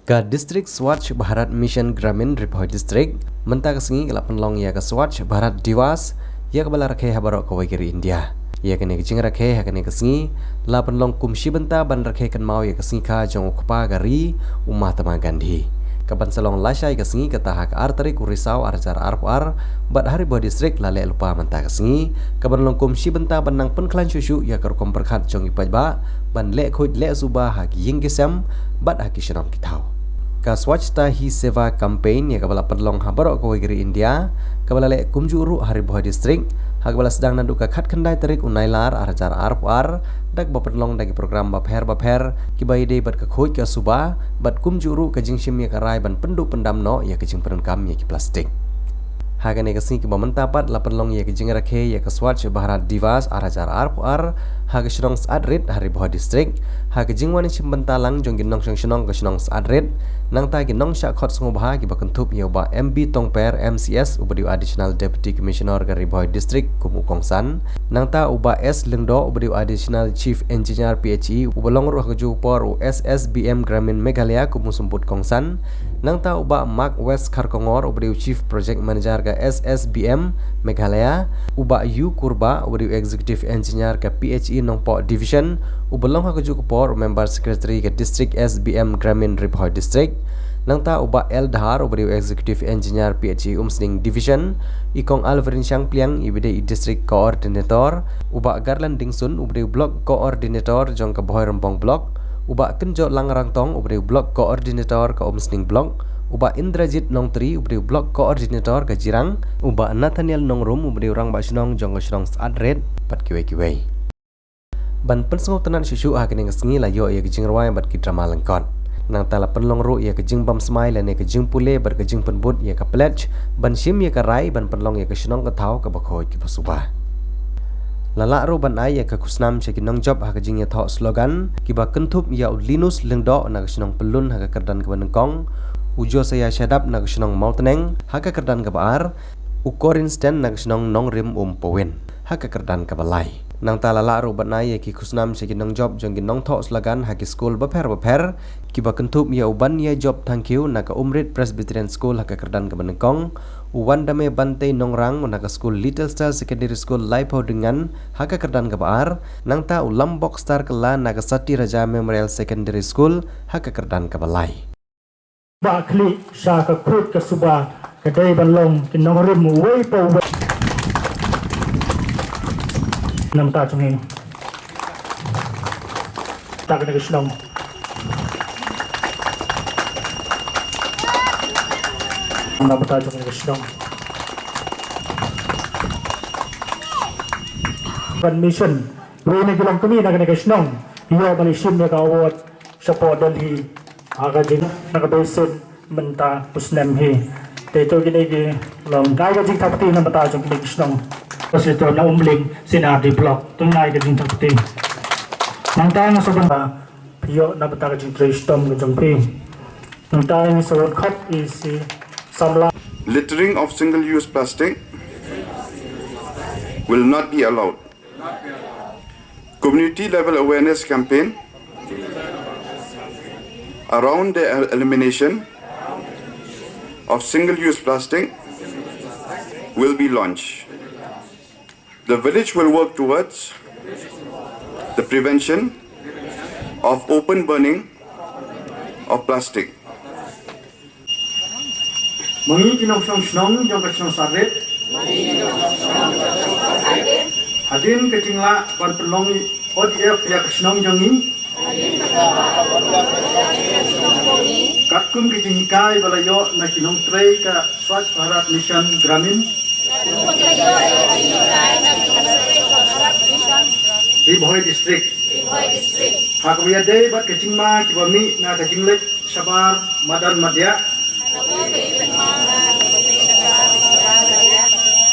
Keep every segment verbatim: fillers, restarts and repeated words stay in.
Ka District Swachh Bharat Mission Gramin Ri Bhoi District mynta ka sngi ka la pynlong ïa ka Swachh Bharat Diwas, ïa kaba la rakhe ha baroh kawei ka ri India. Ïa kane ka jingrakhe ha kane ka sngi la pynlong kum shi bynta ban rakhe kynmaw ïa ka sngi kha jong u kpa ka ri, u Mahatma Gandhi. Ka ban sa long lashai ka sngi kata ha ka ar tarik u Risaw ar hajar arphew ar, bad ha Ri Bhoi District la leh lypa mynta ka sngi, ka ban long kum shi bynta ban nang pynkhlaiñ shuh shuh ïa ka rukom pyrkhat jong ki paidbah ban leh khuid leh suba ha ki ïing ki sem bad ha ki shnong ki thaw. Ka Swachhata Hi Seva Campaign ïa kaba la pynlong ha baroh kawei ka ri India, kaba la leh kumjuh ruh ha Ri Bhoi District, ha kaba la sdang naduh ka khatkhyndai tarik u Nailar ar hajar arphew ar, da kaba pynlong da ki program bapher bapher kiba ïadei bad ka khuid ka suba bad kumjuh ruh ka jingshim ïa ka rai ban pynduh pyndam noh ïa ka jingpyndonkam ïa ki plastik. Ha kane ka sngi kaba mynta pat la pynlong ïa ka jingrakhe ïa ka Swachh Bharat Diwas ar hajar arphew ar ha ka shnong Syedrit ha Ri Bhoi District, ha ka jingwan shim bynta lang jong ki nongshong shnong ka shnong Syedrit, nangta ki nongshah khot sngewbha kiba kynthup ïa u Bah M B Tongper M C S uba dei u Additional Deputy Commissioner ka Ri Bhoi District kum u kongsan, nangta u Bah S Lyngdoh uba dei u Additional Chief Engineer P H E uba long ruh ha kajuh ka por u S S B M Gramin Meghalaya kum u symbud kongsan, nangta u Bah Mark West Kharkongor uba dei u Chief Project Manager ka S S B M Meghalaya, u Bah U Kurbah uba dei u Executive Engineer ka P H E Nongpoh Division, uba long ha kajuh ka por u Member Secretary ka District S B M Gramin Ri Bhoi District, nangta u Bah L Dhar uba dei u Executive Engineer P H E Umsning Division, i Kong Alvin Shangpliang iba dei i District Coordinator, u Bah Garland Dingsun uba dei u Block Coordinator jong ka Bhoirymbong Block, u Bah Kynjot Langrangtong uba dei u Block Coordinator ka Umsning Block, u Bah Indrajit Nongtri uba dei u Block Coordinator ka Jirang, u Bah Nathaniel Nongrum uba dei u Rangbah Shnong jong ka shnong Syedrit bad kiwei kiwei. Ban pynsngewtynnad shuh shuh ha kane ka sngi la ïoh ïa ka jingrwai bad ki drama lyngkot. Nangta la pynlong ruh ïa ka jingbam smai lane ka jingpule bad ka jingpynbud ïa ka pledge ban shim ïa ka rai ban pynlong ïa ka shnong ka thaw kaba khuid kaba suba. La lah ruh ban ai ïa ka khusnam sha ki nongjop ha ka jingïathoh slogan kiba kynthup ïa u Linus Lyngdoh na ka shnong Pyllun ha ka kyrdan kaba nyngkong, u Josiah Shadap na ka shnong Mawtneng ha ka kyrdan kaba ar, u Corin Sten na ka shnong Nongrim Umpowin ha ka kyrdan kaba lai. Nangta la lah ruh ban ai ïa ki khusnam sha ki nongjop jong ki nongthoh slogan ha ki skul bapher bapher, kiba kynthup ïa u Banïaijop Thangkhiew na ka Umrit Presbyterian School ha ka kyrdan kaba nyngkong, u Wandame Bantei Nongrang na ka skul Little Star Secondary School Laiphaw Dyngan ha ka kyrdan kaba ar, nangta u Lambok Star Kylla na ka Sati Raja Memorial Secondary School ha ka kyrdan kaba lai. Ba khlieh sha ka khuid ka suba ka dei ban long ki nongrim uwei pa uwei. Namta jong ngi. Ta kane ka shnong. Namta jong ngi ka shnong. Ban mission. Wei na ki longkmie na kane ka shnong. Ïoh ban ïashim ïa ka award shapoh Delhi. Ha ka jing na ka basin mynta u snem hi. Te to kine ki long kai ka jingthap kti na bynta jong kine ki shnong. Ka shnong na Umling C R D Block. To ngai ka jingthap kti. Nangta nga sa ban ba ïoh na bynta ka jingtrei shitom ka jong phi. Nangta nga sa wan khot ïa i samla. Littering of single-use plastic will not be allowed. Community level awareness campaign around the el-, elimination of single-use plastic will be launched. The village will work towards the prevention of open burning of plastic. Ma ngi ki nongshong shnong jong ka shnong Sadrit. Hadien ka jinglah ban pynlong O D F ïa ka shnong jong ngi. Katkum ka jinghikai ba la ïoh na ki nongtrei ka Swachh Bharat Mission Gramin. Ri Bhoi District. Ha kaba ïadei bad ka jingma kiba mih na ka jingleit shabar madan madiah.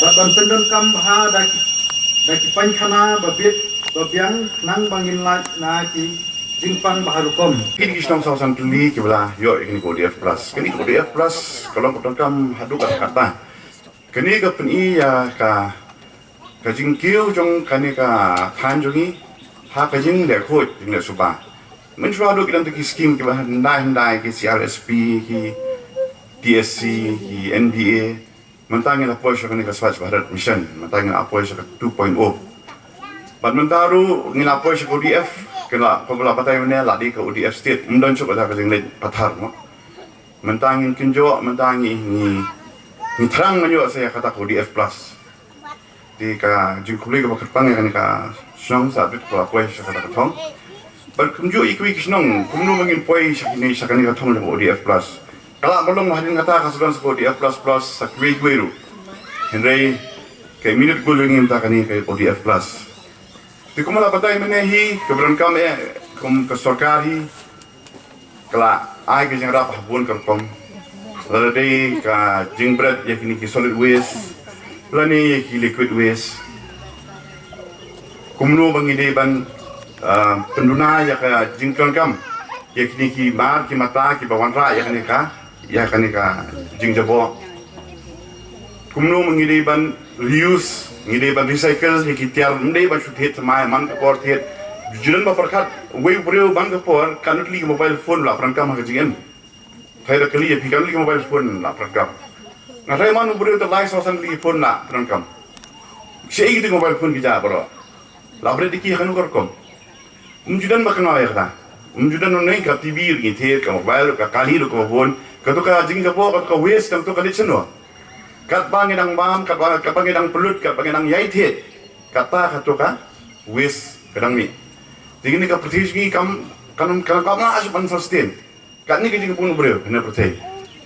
Bad ban pyndonkam bha da ki, da ki painkhana ba bit ba biang khnang ba ngin lait na ki jingpang ba ha rukom. Kine ki shnong saw san tylli kiba la ïoh ïa kine ki O D F plus. Kine ki O D F plus ka long ka donkam haduh katta katta. Kane ka pyni ïa ka, ka jingkiew jong kane ka thaiñ jong ngi ha ka jingleh khuid jingleh suba. Mynshuwa haduh ki don ki skim kiba hyndai hyndai, ki C R S P, ki T S C, ki N D A. Mynta ngi la poi sha kane ka Swachh Bharat Mission, mynta ngi la poi sha ka two point oh. Bad mynta ruh ngi la poi sha ka O D F, kaba la batai mynne la dei ka O D F state, ym don shuh kata ka jingleh pathar mo. Mynta ngin kynjoh, mynta ngi ngi ngi thrang mynjoh sa ïa kata ka O D F plus. Te ka jingkhublei kaba kyrpang ïa kane ka shnong sa bit kaba poi sha kata ka thong. Bad kumjuh ïa kiwei ki shnong, kumno ba ngin poi sha kane, sha kane ka thong jong O D F plus. Ka lah ban long ba hadien kata ka sa don sa ka O D F plus plus sa kiwei kiwei ruh. Hynrei ka immediate goal jong ngi mynta kane ka O D F plus. Te kumba la batai mynne hi, ka ba donkam eh, kum ka sorkar hi, ka la ai ka jingïarap ha bun ka rukom. Lada dei ka jingbret ïa kine ki solid waste lane ïa ki liquid waste. Kumno ba ngi dei ban, ah, pynduna ïa ka jingtrei kam ïa kine ki mar ki mata kiba wanrah ïa kane ka, ïa kane ka jingjaboh. Kumno ma ngi dei ban reuse, ngi dei ban recycle ïa ki tiar, ym dei ban shu thied thymmai man ka por thied. Ju don ba pyrkhat uwei u briew man ka por, katno tylli ki mobile phone la pran kam ha ka jingim. Tharai da kylli ïa phi, katno tylli ki mobile phone la pran kam. Nga tharai man u briew te lai saw san tylli ki phone la pran kam. Shaei kito ki mobile phone ki jia baroh? La bret ïa ki ha kano ka rukom? Ym ju don ba kynmaw ïa kata. Ym ju don, une ka T V ruh ngi thied, ka mobile ruh, ka kali ruh, ka phone. Kato ka jingjaboh, kato ka waste, kato ka leit shano? Katba ngi dang bam, katba, katba ngi dang pynlut, katba ngi dang ïai thied, kata kato ka waste ka dang mih. Te kane ka pyrthei jong ngi kam, kam, kam, kam lah shuh ban sustain. Katne ka jingbun u briew ha kane ka pyrthei.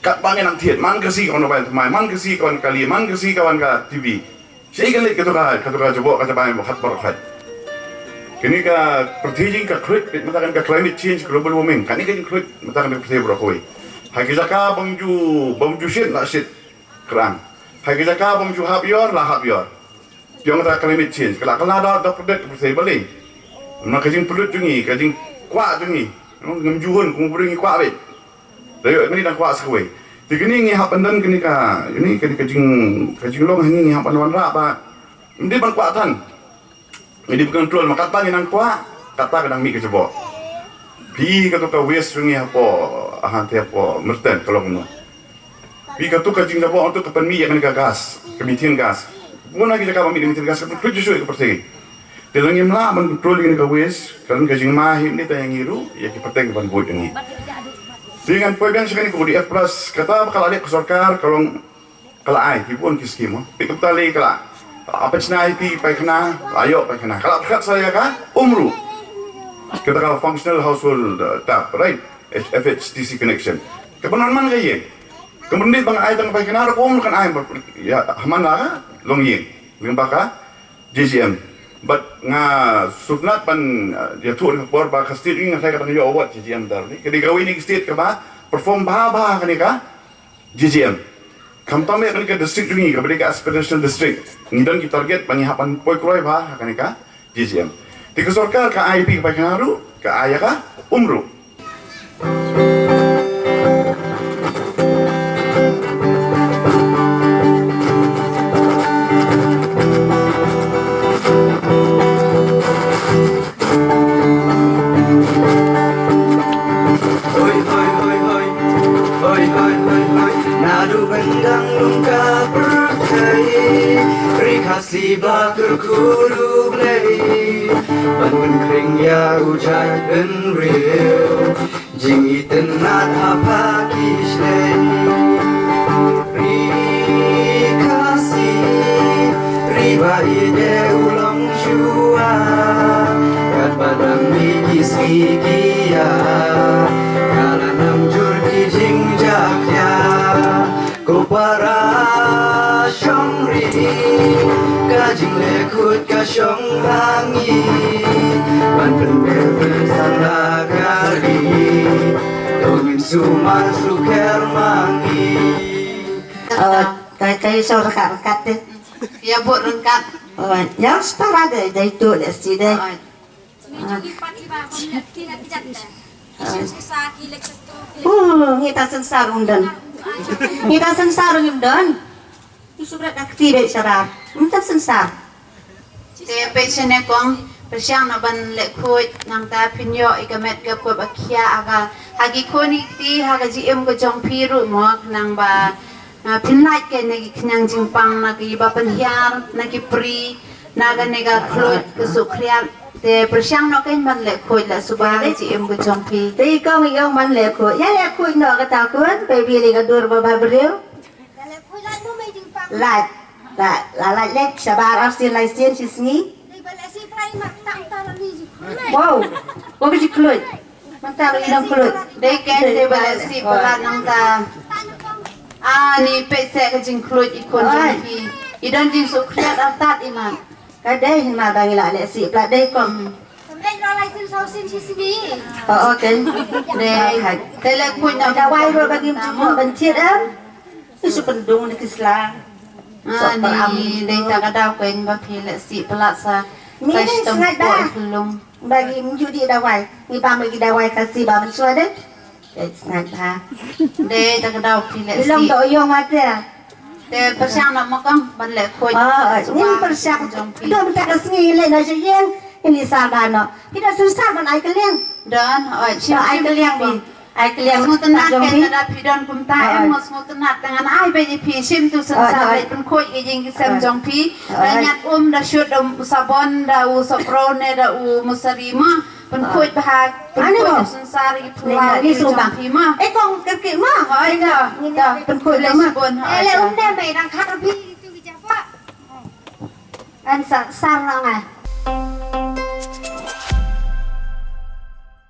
Katba ngi dang thied, man ka sngi ka wan ka mobile thymmai, man ka sngi ka wan ka kali, man ka sngi ka wan ka T V. Shaei kan leit kato ka, kato ka jaboh, ka jabai ba khat baroh khat. Kane ka pyrthei jong ngi ka khluit, beit mynta kane ka climate change, global warming. Kane ka jingkhluit mynta kane ka pyrthei baroh kawei. Ha ki jaka bym ju, bym ju shit, la shit kyrang. Ha ki jaka bym ju hap ïor, la hap ïor. Phi ong kata climate change, ka la, ka la da, da pyndet ka pyrthei balei? Namar ka jingpynlut jong ngi, ka jingkwah jong ngi. Ngam ju hun, kum u briew ngi kwah beit. Da ïoh kane dang kwah sa kawei. Te kane ngi hap ban don kane ka, kane, kane ka jing, ka jinglong ha ngi, ngi hap ban wanrah ba ym dei ban kwah than. Ngi dei ban control, ma katba ngi nang kwah, kata ka dang mih ka jaboh. Phi i kato ka waste jong ngi hapoh, hangtei hapoh Myrten ka long kumno. Phi i kato ka jingjaboh, kato ka pynmih ïa kane ka gas, ka methane gas. Bun na ki jaka ba mih da methane gas, ka pynkhluit shuh shuh ïa ka pyrthei. Te lada ngim lah ban control ïa kane ka waste, ka don ka jingma hi ym dei tang ïa ngi ruh, ïa ki pateng ban bud ïa ngi. Te ngan poi biang sha kane ka O D F plus, kata ba ka la leh ka sorkar, ka long ka la ai, ki bun ki skim, oh. Peit kumta lei ka la, ah, pynshna ïa ki paikhana, la ïoh paikhana. Ka la pyrkhat sa ïa ka um ruh. Kata ka functional household, uh, tap, right? F H T C connection. Kaba nang man ka ïing. Ka mynta ba nga ai tang paikhana ruh ka um ruh kan ai, ïa, ha man la ka long ïing. Lyngba ka J J M. Bad nga sngewtynnat ban, uh, ïathuh ha kane ka por ba ka state jong ngi nga tharai ka dang ïoh award J J M da ruh. Ka dei kawei na ki state kaba perform bha bha ha kane ka J J M. Khamtam ïa kane ka district jong ngi kaba dei ka aspirational district, ngi don ki target ba ngi hap ban poi kloi bha ha kane ka J J M. Te ka sorkar ka ai ïa phi ka paikhana ruh, ka ai ïa ka um ruh. Hoi, hoi, hoi, hoi. Hoi, hoi, hoi, hoi. Naduh ban dang lum ka pyrthei, ri Khasi ba kyrkhu ruh U Blei ban pynkhring ïa u jaitbynriew. Jingitynnad ha pha ki shlei. Ri Khasi, ri ba ïeit u long shuwa. Katba dang mih ki sngi ki ïa, ka la nang jur ki jingjakhlia. Ko para shongri, ka jingleh khuid ka shong ha ngi. Ban pynbeit pynsan la ka ri, to ngin sumar sukher ma ngi. Oh, ka, ka ïa shu ryngkat ryngkat te. Ïa bud ryngkat. Oh, ïa shu para de, de itu de si de. Oh. Oh, ngi ta synsar um don. Ngi ta synsar um don. Tu subrat da kti de sara. Ngi ta synsar. Te peit shane kong, Pyrshang noh ban leh khuid, nangta phin ïoh ïa ka met ka pop a khia ha ka, ha ki khun ki kti, ha ka jingim ka jong phi ruh mo, nang ba, ah, phin lait ka na ki khñiang jingpang, na ki ba pynhiar, na ki pri, na kane ka khluid ka sukhriat. Te pyrshang noh kein ban leh khuid la suba ha ka jingim ka jong phi. Te i kong i ong ban leh khuid. Ïa leh khuid noh kata khun, phi ïohi ka dur ba ba briew. Lait. La, la lait leh shabar arsien laisien shi sngi. Wow. Ko ka jingkhluid. Mynta ka jingkhluid. Dei kein, dei ba leh sih palat nangta. Ah, ni peit seh ka jingkhluid i khun jong phi. I don jingsukhriat artat i mat. Ka dei hi ma ba ngi la leh sih palat dei kong. Oh, okay. Dei. Te leh khuid noh. Dawai ruh ba ngim ju ban thied em. Ki shu pyndung na ki sla. Ah, ni dei ta ka daw kein ba phi leh sih palat sa. Mi sa dei shitom sngaid ba. Ba ngim ju dih dawai. Ngi bam ki dawai Khasi ba mynshuwa dei. Dei sngaid ba. Dei ta ka daw phi leh sih. Long do yong ate. Te pyrshang noh ma kong ban leh khuid. Oh, ngin pyrshang. Dum ta ka sngi leh na ju ïeng. Ini sar ba noh. Phi da shu sar ban ai kylliang. Don, oi, shim ai kylliang bi. Ai kylliang sngewtynnat jong phi. Te da phi don kumta em, sngewtynnat te ngan ai beit ïa phi, shim tu sngewtynnat beit, pynkhuid ïa ïing ki sem jong phi. Da ñiat um, da shut um sabon, da u sapro ne da u musari ma. Pynkhuid bha, pynkhuid tu sngewtynnat ïa phi, ïa jong phi ma. Eh, kong kyrkieh ma. Oi, da, da pynkhuid le ma. Eh, le um ne mei dang khat phi tu ki japa. An sa sar na nga.